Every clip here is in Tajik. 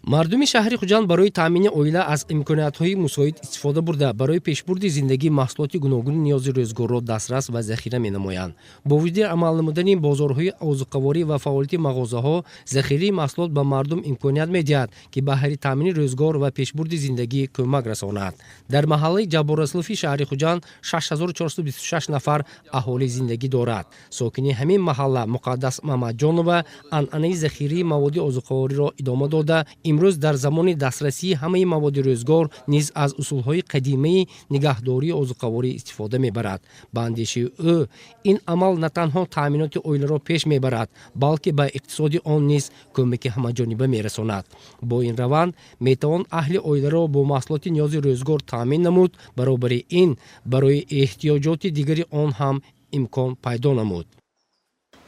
Мардуми шаҳри Хуҷанд барои таъмини оила аз имкониятҳои мусоид истифода бурда, барои пешбурди зиндагӣ маҳсулоти гуногуни ниёзи рӯзгорро дастрас ва захира менамоянд. Бо вуҷуди амал намудани бозорҳои озуқаворӣ ва фаъолияти мағозаҳо, захираи маҳсулот ба мардум имконият медиҳад, ки баҳри таъмини рӯзгор ва пешбурди зиндагӣ кӯмак расонад. Дар маҳаллаи Ҷабборрасулови шаҳри Хуҷанд 6426 нафар аҳолӣ зиндагӣ дорад. Сокини ҳамин маҳалла Муқаддас Мамадҷонова анъанаи захираи маводи озуқавориро идома дода, имрӯз дар замони дастрасии ҳамаи маводи рӯзгор низ аз усулҳои қадимаи нигаҳдории озуқаворӣ истифода мебарад. Ба андешаи ӯ, ин амал на танҳо таъминоти оиларо пеш мебарад, балки ба иқтисоди он низ кӯмаки ҳамаҷониба мерасонад. Бо ин раванд метавон аҳли оиларо бо маҳсулоти ниёзи рӯзгор таъмин намуд, баробари ин барои эҳтиёҷоти дигари он ҳам имкон пайдо намуд.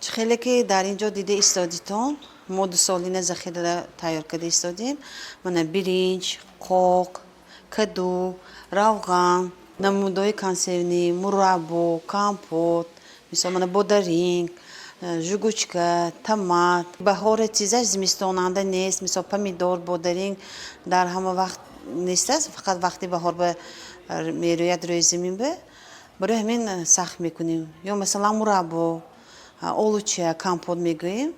Чӣ хеле ки дар ин ҷо дида истодитон, мо дусолина захира тайёр карда истодем. Мана биринҷ, қоқ, каду, равған, намудҳои консервӣ, мураббо, компот, мисол, мана бодаринг, жгучка, томат. Баҳори чизаш зимистонанда нест. Мисол, помидор, бодаринг дар ҳама вақт нестаст, фақат вақти баҳор ба мерӯяд рӯи замин. Ба барои ҳамин сахт мекунем. Ё масалан, мураббо, олуча, компот мегӯем,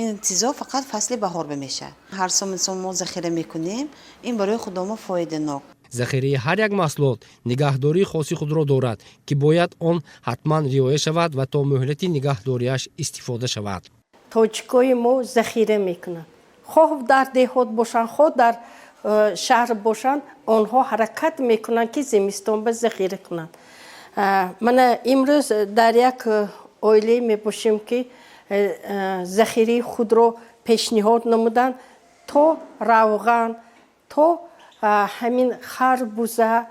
ин чизо фақат фасли баҳор ба мешавад. Ҳар сол, мисол, мо захира мекунем, ин барои худомо фоиданок. Захираи ҳар як маҳсулот нигаҳдории хоси худро дорад, ки бояд он ҳатман риоя шавад ва то муҳлати нигаҳдориаш истифода шавад. Тоҷикои мо захира мекунанд. Хоҳ дар деҳот бошанд, хоҳ дар шаҳр бошанд, онҳо ҳаракат мекунанд, ки зимистон ба захира кунанд. Мана имрӯз дар як оилае мебошем, ки захираи худро пешниҳод намуданд, то равған, то ҳамин харбуза,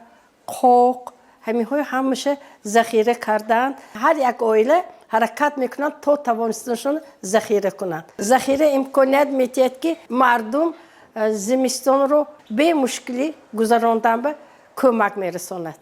қоқ, ҳаминҳои ҳамаша захира кардаанд. Ҳар як оила ҳаракат мекунанд, то тавонистанашон захира кунанд. Захира имконият медиҳад, ки мардум зимистонро бемушкилӣ гузарондан ба кӯмак мерасонад.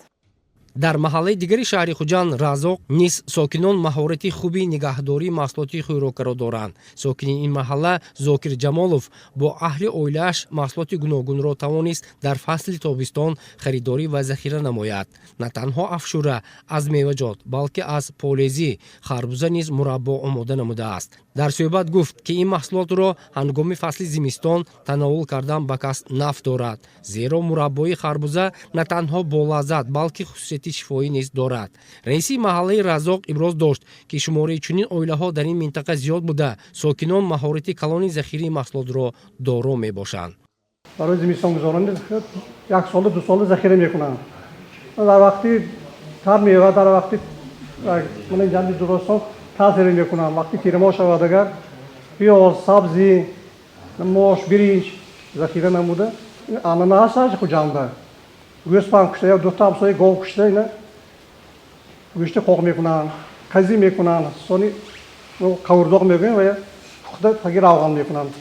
Дар маҳаллаи дигари шаҳри Хуҷанд, Разоқ, низ сокинон маҳорати хуби нигаҳдории маҳсулоти хӯрокаро доранд. Сокини ин маҳалла Зокир Ҷамолов бо аҳли оилааш маҳсулоти гуногунро тавонист дар фасли тобистон харидорӣ ва захира намояд. На танҳо афшура аз меваҷот, балки аз полезӣ, харбуза низ мураббо омода намудааст. Дар суҳбат гуфт, ки ин маҳсулотро ҳангоми фасли зимистон тановул кардан ба кас нафъ дорад, зеро мураббои харбуза на танҳо болаззат, балки хусусияти шифоӣ низ дорад. Раиси маҳаллаи Разоқ иброз дошт, ки шумораи чунин оилаҳо дар ин минтақа зиёд буда, сокинон маҳорати калони захираи маҳсулотро доро мебошанд. Барои зимистонгузаронӣ як сола, 2 сола захира мекунанд. Дар вақти тар мева, дар вақти мана ҷанби зимистон таъсир мекунанд. Вақти тирмоҳ шавад, агар пиёз, сабзӣ, мош, биринҷ захира намуда. Анъана ҳаст Хуҷанда, гӯспанд кушта, ё дута ҳамсоя гов кушта, ина гӯшти қоқ мекунанд, қазӣ мекунанд, сони қавурдоқ мегӯем ва пухта таги равған мекунанд.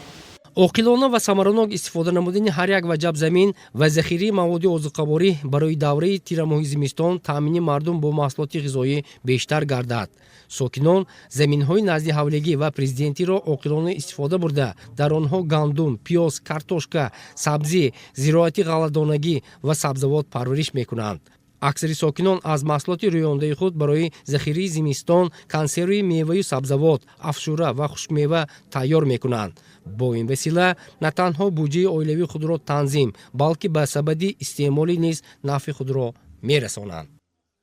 Оқилона ва самаранок истифода намудани ҳар як ваҷаб замин ва захираи маводи озуқаворӣ барои давраи тирамоҳи зимистон таъмини мардум бо маҳсулоти ғизоӣ бештар гардад. Сокинон заминҳои наздиҳавлигӣ ва президентиро оқилона истифода бурда, дар онҳо гандум, пиёз, картошка, сабзӣ, зироати ғалладонагӣ ва сабзавот парвариш мекунанд. Аксари сокинон аз маҳсулоти рӯёндаи худ барои захираи зимистон консервии меваю сабзавот, афшура ва хушкмева тайёр мекунанд. Бо ин васила на танҳо буҷаи оилавии худро танзим, балки ба сабади истеъмолӣ низ нафъи худро мерасонанд.